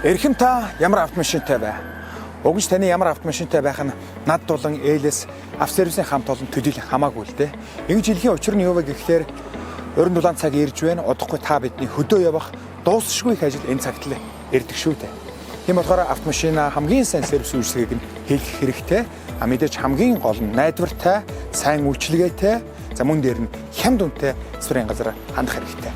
Эрхэм та ямар автомашинтай бай? Уг нь таны ямар автомашинтай байх нь над дулан Ээлэс автосервисийн хамт олон төдийл хамаагүй л дээ. Ингэж хэлхийн учир нь юу вэ гэхлээр уран дулаан цаг ирж байна. Удахгүй та бидний хөдөө явах дуусшгүй их ажил энэ цагт л ирдэг шүү дээ. Тийм болохоор автомашина хамгийн сайн сервис үйлчилгээг нь хийх хэрэгтэй. А мэдээж хамгийн гол нь найдвартай, сайн үйлчилгээтэй, за мөн дээр нь хямд үнэтэй засварын газар хандах хэрэгтэй.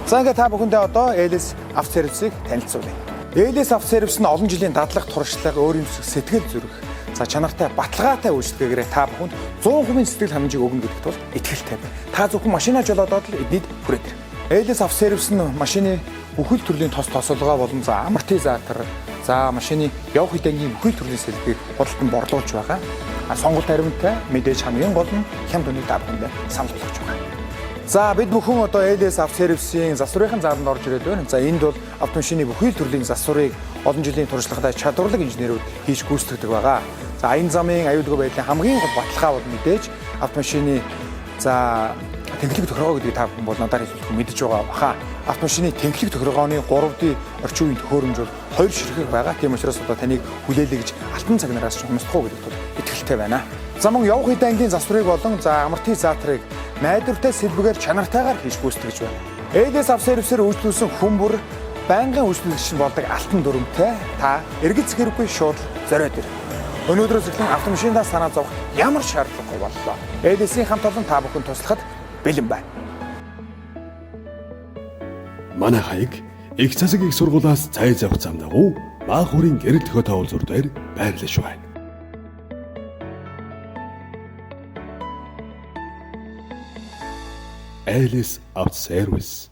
За ингээд та бүхэндээ одоо Ээлэс автосервисийг танилцуулъя. Ээлэс автосервис нь олон жилийн дадлаг туршлага, өөрийн сэтгэл зүрх, за чанартай баталгаатай үйлчилгээгээрээ та бүхэнд 100% сэтгэл ханамжийг өгнө гэдэгт бол итгэлтэй байна. Та зөвхөн машинаа жолоодоод л эднийд хүрээд ир. Ээлэс автосервис нь машины бүхэл төрлийн тос тосолгоо болон за амортизатор, за машины явх хідэнгийн бүхэл төрлийн сэлбийг худалдан борлуулж байгаа. Сонголт хариунтай мэдээж хамгийн гол нь хямд үнэтэй та бүхэндээ санал болгож байгаа. За бид бүхэн одоо LS Автосервисийн засварын зааланд орж ирээд байна. За энд бол автомашины бүхий л төрлийн засварыг олон жилийн туршлагатай чадварлаг инженерүүд хийж гүйцэтгэдэг байгаа. За аян замын аюулгүй байдлын хамгийн гол баталгаа бол мэдээж автомашины за тэнхлэг тохиргоо гэдгийг та бүхэн бол надаар хэлэхгүй мэдэж байгаа баха. Автомашины тэнхлэг тохиргооны 3D орчин үеийн төхөөрөмж бол хоёр ширхэг байгаа. Тийм учраас одоо таныг хүлээлээ гэж алтан цагнараас ч хумсдах уу гэдэгт бол итгэлтэй байна. За мөн явах хэдэн ангийн засварыг болон за амортизаторыг найдвартай сэлбэгээр чанартайгаар хийж гүйцэтгэж байна. Ээлэс автосервисээр үйлчлүүлсэн хүн бүр байнгын үйлчлүүлэгч нь болдог алтан дүрмтэй та эргэц хэрэггүй шууд зориод ир. Өнөөдрөөс эхлэн автомашинаа санаа зовох ямар шаардлагагүй боллоо. Ээлэсийн хамт олон та бүхэн туслахад бэлэн байна. Манай хаяг их засаг их сургуулиас цай завх зам дагуу Баахурын гэрэл төхөө тавуулзур дээр байрлаж байна. Alice Auto Service.